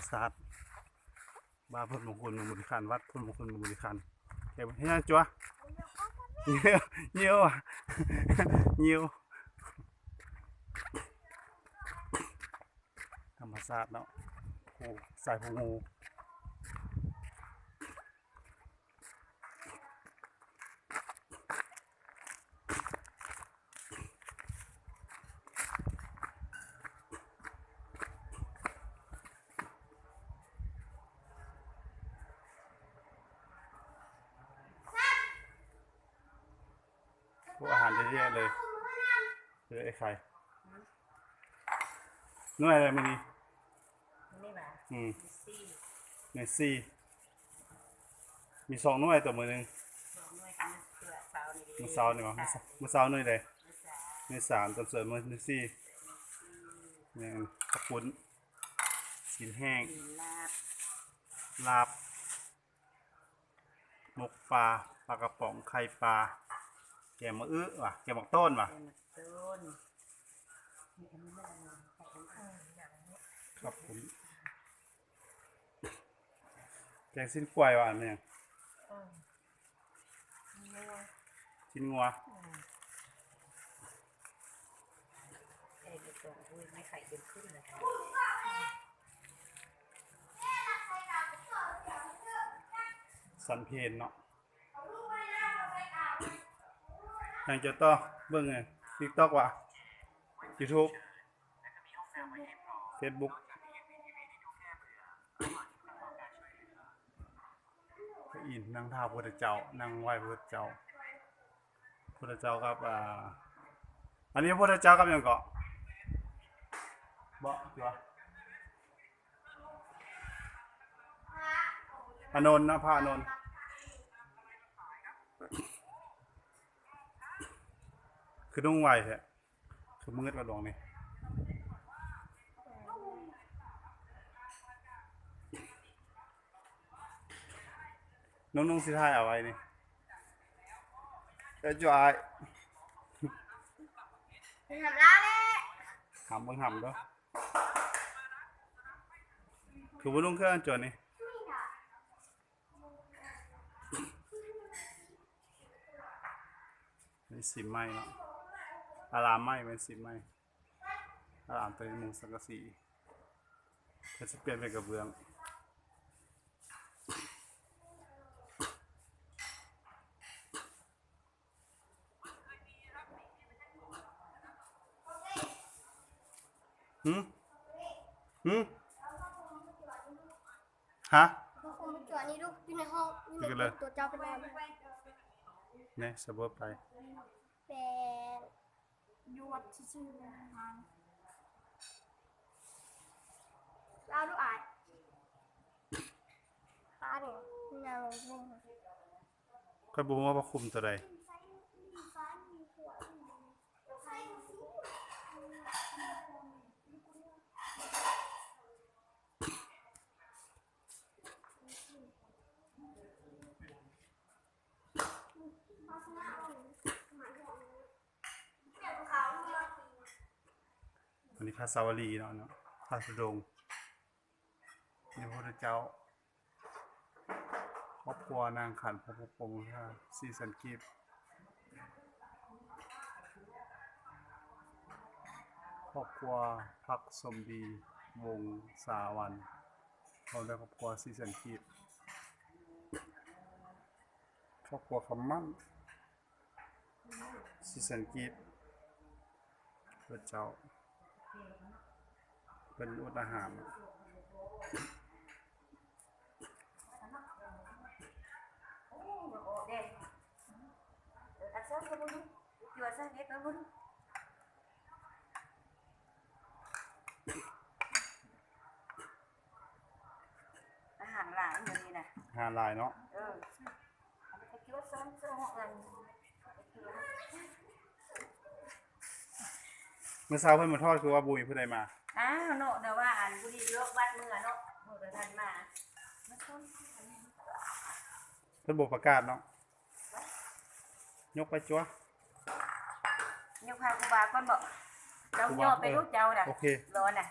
ສາດ ບ້ານໂພນມົງຄຸນເມືອງບໍລິຄັນ ວັດໂພນມົງຄຸນເມືອງບໍລິຄັນ ແຖວເຮັດຫຍັງຈົວະ? ຍິ້ວ ຍິ້ວ ຍິ້ວ ທຳມະຊາດເນາະ ໂອ້ ສາຍຜູ້ງູ. ໂອ້ ອາຫານເຍາະແຍະເລີຍ ເອີ ໄອ້ໄຂ່ ໜ່ວຍໃດມື້ນີ້? ນີ້ຫວາ? ອືມ ມີສີ່ ມີສີ່ ມີສອງໜ່ວຍ ຕົວມື້ໜຶ່ງ ສອງໜ່ວຍ ມື້ເຊົ້ານີ້ເດ ມື້ເຊົ້ານີ້ຫວາ? ມື້ເຊົ້າ ມື້ເຊົ້າໜ່ວຍໃດ? ໜ່ວຍສາມ ໜ່ວຍສາມ ຕອນສວຍມື້ ມື້ສີ່ ແມ່ນ ເຂົ້າປຸ້ນ ຊີ້ນແຫ້ງ ຊີ້ນລາບ ລາບ ໝົກປາ ປາກະປ໋ອງ ໄຂ່ປາ ແກງໝາກອຶຫວາ? ແກງໝາກໂຕນຫວາ? ແກງໝາກໂຕນ ເຂົ້າປຸ້ນ ແກງຊີ້ນຄວາຍຫວາ? ອັນນີ້ຫຍັງ? ຊີ້ນງົວ ຊີ້ນງົວ ອືມ ແກງໝາກໂຕນ ໂອ້ຍ ໄມ້ໄຜ່ເຕັມຂຶ້ນເລີຍ. ສັນເພນເນາະ ຍັງຈະຕໍ່ເບິ່ງ TikTok ຫວາ? YouTube Facebook ພະອິນນັ່ງຖ້າພະພຸດທະເຈົ້າ ນັ່ງໄຫວ້ພະພຸດທະເຈົ້າ. ພຸດທະເຈົ້າກັບ ອ່າ ອັນນີ້ພະພຸດທະເຈົ້າກັບຫຍັງເກາະ? ເບາະ ຕົວ ອານົນເນາະ ພະອານົນ ຄືນຸ່ງໄຫວ້ແທ້ ຄືມືດວ່າດວງນີ້ ນຸ່ງໆ ຊິຖ່າຍເອົາໄວ້ນີ້. ເອີ ຈຸອ້າຍ ຫຳລາວແຫຼະ ຫຳເບິ່ງຫຳເດີ້ ຄືບໍ່ນຸ່ງເຄື່ອງຈົນນີ້ ນີ້ສີໃໝ່ເນາະ ອາລາມໃໝ່ ແມ່ນສີໃໝ່ ອາລາມ ໂຕນີ້ມຸງສັງກະສີ ເພິ່ນຊິປ່ຽນເປັນກະເບື້ອງ. ຫື? ຫື? ຮະ? ພະຄຸມມາຈອດນີ້ລູກ ຢູ່ໃນຫ້ອງ ຢູ່ໃນ ຕົວເຈົ້າໄປນອນ ແນ່ ສະເບີບໄປ ແປນ ລາວດູອາຍ ປ້ານີ້ ນາງລົງ ຂ້ອຍບໍ່ຮູ້ວ່າຜ້າຄຸມຕົວໃດ. ອັນນີ້ພະສາວະລີເນາະ ເນາະ ພະທຸດົງ ນີ້ພະພຸດທະເຈົ້າ ຄອບຄົວນາງຂັນ ພະພຸດພົມ ສີ່ແສນກີບ ຄອບຄົວພັກສົມດີ ວົງສາວັນ ພ້ອມດ້ວຍຄອບຄົວ ສີ່ແສນກີບ ຄອບຄົວຄຳໝັ້ນ ສີ່ແສນກີບ ພະເຈົ້າ ເພິ່ນອົດອາຫານ ອາຫານຫຼາຍມື້ນີ້ນະ ອາຫານຫຼາຍເນາະ ເອີ. ມື້ເຊົ້າເພິ່ນມາທອດ ຄືວ່າບໍ່ມີຜູ້ໃດມາ. ອ້າວເນາະ ແຕ່ວ່າອັນຜູ້ນີ້ລອກວັດເມືອເນາະ ເພິ່ນບໍ່ປະກາດເນາະ. ຍົກໄປຈົວະ ຍົກຫາຄູບາກ່ອນເບາະ. ເຈົ້າຍໍໄປລູກເຈົ້ານະ ໂອເຄ ລໍນະ.